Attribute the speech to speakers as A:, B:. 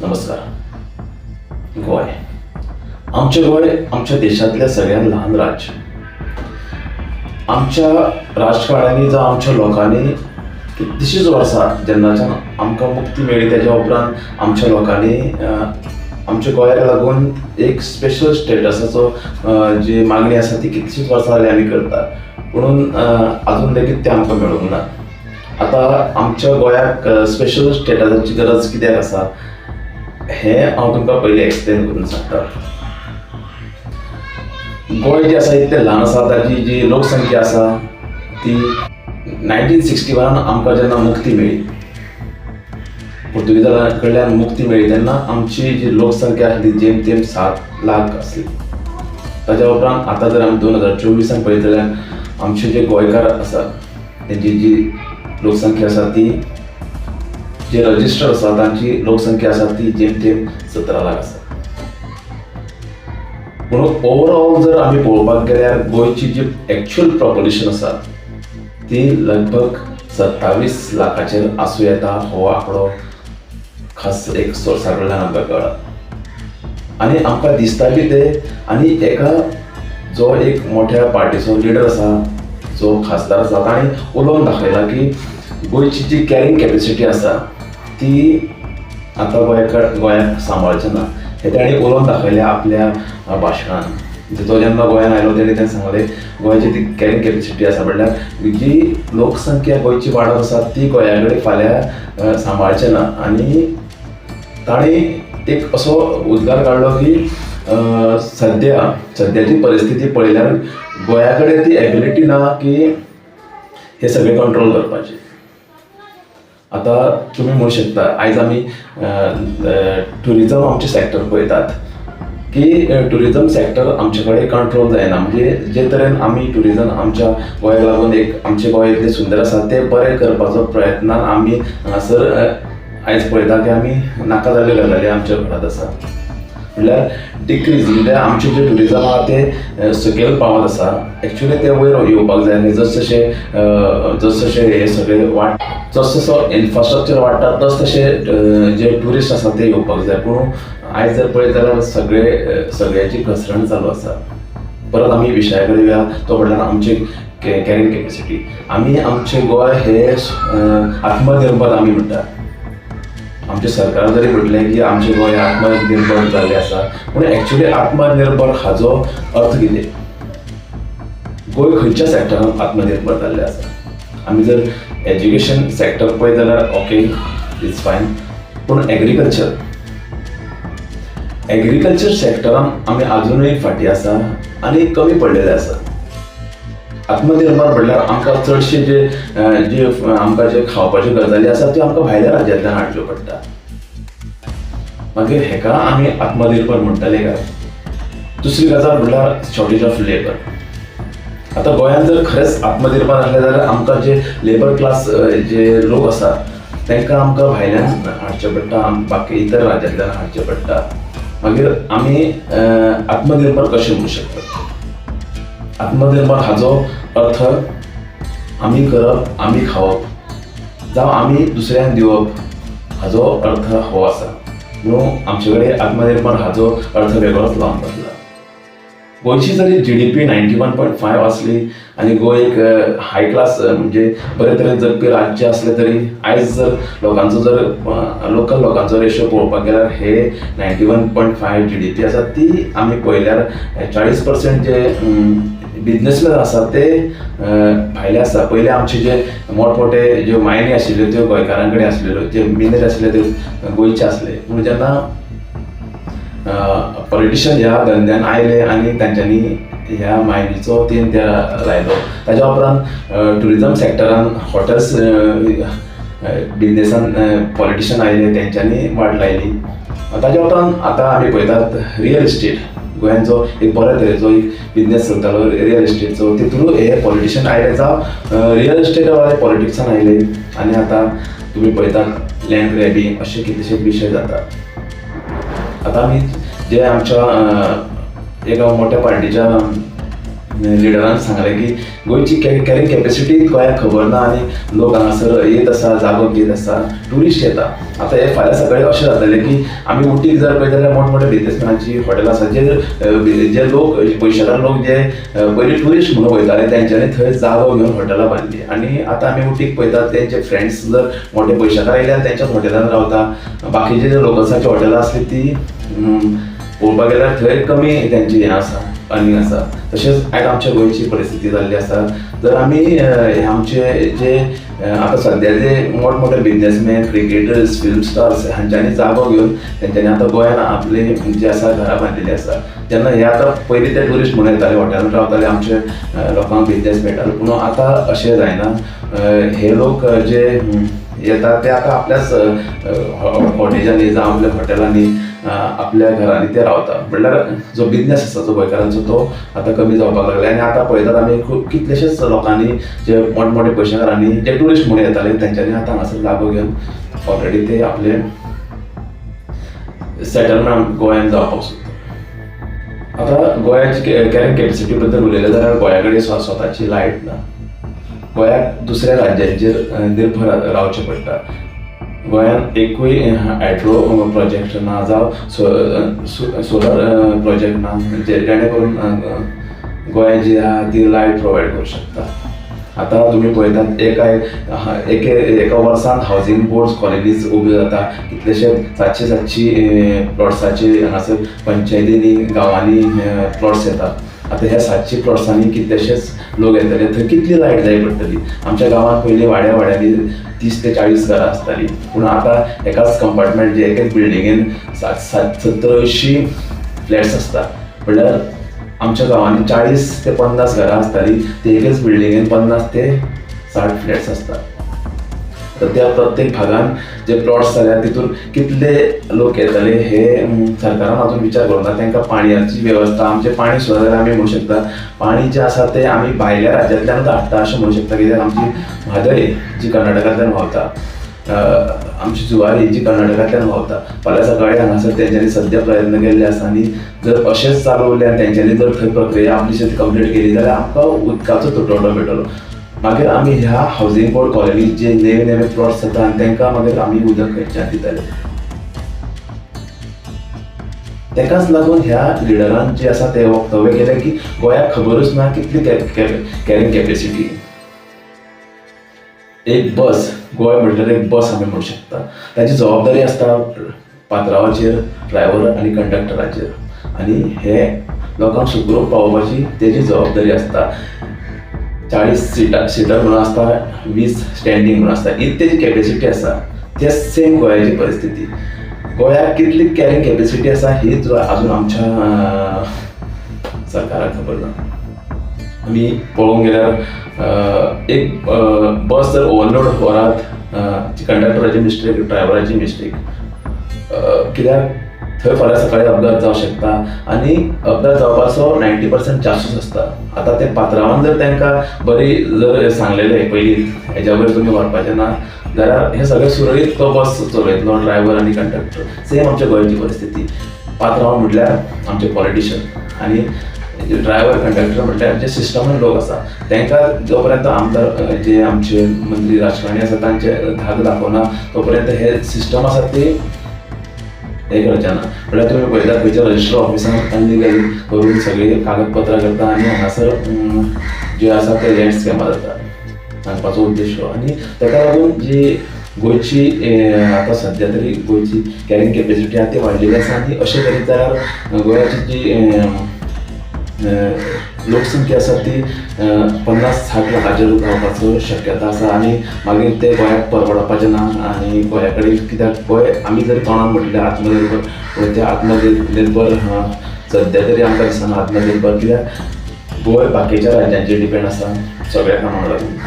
A: नमस्कार. गोंय, आमचें गोंय आमच्या देशांतलें सगळ्यांत ल्हान राज्य. आमच्या राजकारण्यांनी जावं आमच्या लोकांनी कितलींशींच वर्सां, जेन्नाच्यान आमकां मुक्ती मेळ्ळी तेज्या उपरांत, आमच्या लोकांनी आमच्या गोंयाक लागून एक स्पेशल स्टेटसाचो जी मागणी आसा ती कितलींशींच वर्सां जालीं आमी करता. पुणून आजून लेगीत तें आमकां मेळूंक ना. आतां आमच्या गोंयाक स्पेशल स्टेटसाची गरज कित्याक आसा हें हांव तुमकां पयलीं एक्सप्लेन करून सांगता. गोंय जें आसा इतलें ल्हान आसा. ताची जी लोकसंख्या आसा ती 1961न आमकां जेन्ना मुक्ती मेळ्ळी, पुर्तुगेजां कडल्यान मुक्ती मेळ्ळी, तेन्ना आमची जी लोकसंख्या आसली जेम तेम 7 लाख आसली. ताच्या उपरांत आतां जर आमी 2024न पळयत जाल्यार आमचे जे गोंयकार आसा तेंची जी लोकसंख्या आसा ती, जे रजिस्टर आसा तांची लोकसंख्या आसा ती जेमतेम 17 लाख आसा. म्हणून ओवरऑल जर आमी पळोवपाक गेल्यार गोंयची जी एक्चुअल पॉप्युलेशन आसा ती लगभग 27 लाखाचेर आसूं येता. हो आंकडो खास एक सोर्सा कडल्यान आमकां कळ्ळा आनी आमकां दिसता बी ते. आनी एका जो एक मोठ्या पार्टीचो लिडर आसा, जो खासदार आसा, ताणें उलोवन दाखयलां की गोंयची जी कॅरिंग कॅपेसिटी आसा ती आतां गोंयाक सांबाळचें ना. हें ताणें उलोवन दाखयलें आपल्या भाशणान. म्हणजे तो जेन्ना गोंयान आयलो तेणें तें सांगलें, गोंयची ती कॅरिंग कॅपेसिटी आसा म्हणल्यार जी लोकसंख्या गोंयची वाडत आसा ती गोंया कडेन फाल्यां सांबाळचें ना. आनी ताणें एक असो उद्गार काडलो की सद्याची परिस्थिती पळयल्यार गोंया कडेन ती एबिलिटी ना की हे सगळें कंट्रोल करपाचें. आतां तुमी म्हणू शकता, आयज आमी ट्युरिजम आमचें सॅक्टर पळयतात की ट्युरिजम सॅक्टर आमचे कडेन कंट्रोल जायना. म्हणजे जे तरेन आमी ट्युरिजम आमच्या गोंयाक लागून एक आमचें गोंय इतलें सुंदर आसा तें बरें करपाचो प्रयत्नान आमी हांगासर आयज पळयता की आमी नाका जाल्ल्यो गजाली आमच्यो घडत आसा. म्हणल्यार डिक्रीज, म्हणल्यार आमचें जें ट्युरिजम आहा तें सकयल पावत आसा. एक्चुली तें वयर येवपाक जाय आनी जस जशें हे सगळे वाड, जस जसो इन्फ्रास्ट्रक्चर वाडटा तस तशें जे ट्युरिस्ट आसा ते येवपाक जाय. पूण आयज जर पळयत जाल्यार सगळ्याची घसरण चालू आसा. परत आमी विशया कडेन येवया, तो म्हणल्यार आमची कॅरिंग कॅपेसिटी. आमी आमचें गोंय हे आत्मनिर्भर आमी म्हणटा. आमचें सरकार जरी म्हटलें की आमचें गोंय आत्मनिर्भर जाल्लें आसा, पूण एक्चुली आत्मनिर्भर हाजो अर्थ कितें? गोंय खंयच्या सॅक्टरान आत्मनिर्भर जाल्लें आसा? आमी जर एज्युकेशन सॅक्टर पळयत जाल्यार ओके, it's fine. पूण एग्रीकल्चर सॅक्टरान आमी आजुनूय फाटीं आसा आनी कमी पडलेले आसा. आत्मनिर्भर म्हणल्यार आमकां चडशे जे जे आमकां जे खावपाच्यो गजाली आसा त्यो आमकां भायल्या राज्यांतल्यान हाडच्यो पडटा. मागीर हेका आमी आत्मनिर्भर म्हणटले काय? दुसरी गजाल म्हणल्यार शॉर्टेज ऑफ लेबर. आतां गोंयांत जर खरेंच आत्मनिर्भर आसलें जाल्यार आमकां जे लेबर क्लास जे लोक आसा तांकां आमकां भायल्यान हाडचें पडटा, बाकी इतर राज्यांतल्यान हाडचें पडटा. मागीर आमी आत्मनिर्भर कशें म्हणू शकतात? आत्मनिर्भर हाजो अर्थ आमी करप, आमी खावप जावं आमी दुसऱ्यांक दिवप हाजो अर्थ हो आसा. न्हू, आमचे कडेन आत्मनिर्भर हाजो अर्थ वेगळोच लावन बसला. गोंयची जरी जीडीपी 91.5 आसली आनी गोंय एक हाय क्लास, म्हणजे बरे तरेन जगपी राज्य आसलें तरी आयज जर लोकांचो जर लोकल लोकांचो रेशो पळोवपाक गेल्यार हे 91.5 जीडीपी आसा ती आमी पळयल्यार 40% जे बिजनेसमॅन आसा ते भायले आसा. पयले आमचे जे मोठमोठे ज्यो मायनी आशिल्ल्यो त्यो गोंयकारां कडेन आसलेल्यो, जे मिनर आशिल्ले ते गोंयचे आसले. पूण जेन्ना पॉलिटिशियन ह्या धंद्यान आयले आनी तांच्यांनी ह्या मायनीचो तेन त्या लायलो, ताच्या उपरांत ट्युरिजम सॅक्टरान, हॉटेल्स बिजनेसान पॉलिटिशियन आयले, तेंच्यांनी वाट लायली. ताच्या उपरांत आतां आमी पळयतात रियल इस्टेट. गोंयांचो एक बऱ्या तरेचो एक बिजनेस चलतालो रियल इस्टेटचो, तितून हे पॉलिटिशियन आयले जावं रियल इस्टेटवाले पॉलिटिक्सान आयले आनी आतां तुमी पळयतात लँड ग्रॅबिंग अशे कितलेशेच विशय जाता. आतां आमी जे आमच्या एका मोठ्या पार्टीच्या लिडरान सांगलें की गोंयची कॅरिंग कॅपेसिटी गोंयाक खबर ना आनी लोक हांगासर येत आसा, जागो घेत आसा, ट्युरिस्ट येता. आतां हे फाल्यां सकाळीं अशें जातलें की आमी उटीक जर पळयत जाल्यार मोठे मोठे बिजनेसमॅनाची हॉटेल आसा, जे जे लोक पयशेकार लोक जे पयलीं ट्युरिस्ट म्हणून वयताले तेंच्यांनी थंय जागो घेवन हॉटेलां बांदली. आनी आतां आमी उटीक पळयतात तेंचे फ्रेंड्स जर मोठे पयशेकार आयल्यार तेंच्याच हॉटेलान रावता. बाकीचे जे लोकल्साची हॉटेलां आसली ती पळोवपाक गेल्यार थंय कमी तेंची हें आसा, अर्निंग आसा. तशेंच आयज आमच्या गोंयची परिस्थिती जाल्ली आसा. जर आमी आमचे जे आतां सद्या जे मोठे मोठे बिजनेसमॅन, क्रिकेटर्स, फिल्म स्टार्स हांच्यांनी जागो घेवन तेंच्यांनी आतां गोंयान आपले जे आसा घरां बांदिल्ली आसा. तेन्ना हे आतां पयलीं ते ट्युरिस्ट म्हणून येताले, हॉटेलान रावताले, आमचे लोकांक बिजनेस मेळटालो. पूण आतां अशें जायना. हे लोक जे येता ते आतां आपल्याच कॉटेजांनी जावं आपल्या हॉटेलांनी, आपल्या घरांनी ते रावता. म्हणल्यार जो बिजनेस आसा जो गोंयकारांचो तो आतां कमी जावपाक लागला. आनी आतां पळयतात आमी खूब कितलेशेच लोकांनी जे मोठे मोठे पयशेकारांनी जे ट्युरिस्ट म्हणून येताले तेंच्यांनी आतां हांगासर जागो घेवन ऑलरेडी ते आपले सेटलमेंट गोंयान जावपाक सोदता. आतां गोंयाची कॅरिंग कॅपेसिटी बद्दल उलयलें जाल्यार गोंया कडेन स्वताची लायट ना. गोंयाक दुसऱ्या राज्यांचेर निर्भर रावचें पडटा. गोंयांत एकूय हायड्रो प्रोजेक्ट ना जावं सोलर प्रोजेक्ट ना जेणे करून गोंय जी आहा ती लायट प्रोवायड करूं शकता. आतां तुमी पळयतात एका एके एका वर्सान हावजींग बोर्ड कॉलनीज उब्यो जाता, कितलेशे सातशे सातशी प्लॉट्साचे हांगासर पंचायतींनी गांवांनी प्लॉट्स येतात. आतां ह्या 700 प्लॉट्सांनी कितलेशेच लोक येतले, थंय कितली लायट जाय पडटली. आमच्या गांवांत पयलीं वाड्या वाड्यांनी 30 ते 40 घरां आसतालीं, पूण आतां एकाच कंपार्टमेंट जे एकेच बिल्डिंगेन सात सात 70 80 फ्लॅट्स आसता. म्हणल्यार आमच्या गांवांनी 40 ते 50 घरां आसतालीं, ती एकेच बिल्डिंगेन 50 ते 60 फ्लॅट्स आसता. तर त्या प्रत्येक भागान जे प्लॉट्स जाल्या तितून कितले लोक येतले हे सरकारान अजून विचार करूंक ना. तांकां पाणयाची वेवस्था, आमचें पाणी सुद्दां जाल्यार आमी म्हणू शकता पाणी जें आसा तें आमी भायल्या राज्यांतल्यानूच हाडटा अशें म्हणू शकता. कित्याक आमची म्हादय जी कर्नाटकांतल्यान व्हांवता, आमची जुवारी जी कर्नाटकांतल्यान व्हांवता, फाल्यां सकाळीं हांगासर तेंच्यांनी सद्या प्रयत्न केल्ले आसा आनी जर अशेंच चालू उरलें आनी तेंच्यांनी जर थंय प्रक्रिया आपली कंप्लीट केली जाल्यार आमकां उदकाचो तुटवडो मेळटलो. मागीर आमी ह्या हावजींग बोर्ड कॉलनी जे नवे नवे प्लॉट्स जाता आनी तांकां मागीर आमी उदक खंयच्यान दितले. ताकाच लागून ह्या लिडरान जे आसा ते वक्तव्य केलें की गोंयाक खबरूच ना कितली कॅरिंग कॅपेसिटी. एक बस, गोंय म्हटल्यार एक बस आमी म्हणू शकता, ताची जबाबदारी आसता पात्रांवाचेर, ड्रायव्हर आनी कंडक्टराचेर, आनी हे लोकांक सुखरूप पावोवपाची तेजी जबाबदारी आसता. 40 सिटां सिटर म्हणून आसता, 20 स्टँडींग म्हणून आसता, इतली तेजी कॅपेसिटी आसा. ते सेम गोंयाची परिस्थिती, गोंयाक कितली कॅरिंग कॅपेसिटी आसा ही अजून आमच्या सरकाराक खबर ना. आमी पळोवंक गेल्यार एक बस जर ओवरलोड व्हरात, कंडक्टराची मिस्टेक, ड्रायव्हराची मिस्टेक, कित्याक थंय फाल्यां सकाळीं अपघात जावंक शकता आनी अपघात जावपाचो 90% चान्सूस आसता. आतां ते पात्रांवान जर तांकां बरी जर सांगलेलें पयलीं हेज्या वयर तुमी व्हरपाचें ना जाल्यार हें सगळें सुरळीत तो बस चलयतलो ड्रायव्हर आनी कंडक्टर. सेम आमच्या गोंयची परिस्थिती, पात्रांव म्हटल्यार आमचे पॉलिटिशन आनी ड्रायव्हर कंडक्टर म्हटल्यार जे सिस्टमान लोक आसा तांकां जो पर्यंत आमदार जे आमचे मंत्री राजकारणी आसा तांचे धाक दाखोवना तो पर्यंत हे सिस्टम आसा ते हें करचें ना. म्हळ्यार तुमी पळयतात खंयच्या रजिस्टर ऑफिसान इलिगल करून सगळीं कागदपत्रां करता आनी हांगासर जे आसा ते लँड स्कॅमां जाता. सांगपाचो उद्देश हो. आनी ताका लागून जी गोंयची आतां सद्या तरी गोंयची कॅरिंग कॅपेसिटी आहा ती वाडलेली आसा आनी अशें करीत जाल्यार गोंयाची जी लोकसंख्या आसा ती 50-60 लाखाचेर जावपाचो शक्यता आसा आनी मागीर ते गोंयाक परवडपाचें ना. आनी गोंया कडेन कित्याक गोंय आमी जरी तोंडान म्हटलें आत्मनिर्भर, पूण ते आत्मनिर्भर सद्या तरी आमकां दिसना आत्मनिर्भर, कित्याक गोंय बाकीच्या राज्यांचेर डिपेंड आसा सगळ्या कामाक लागून.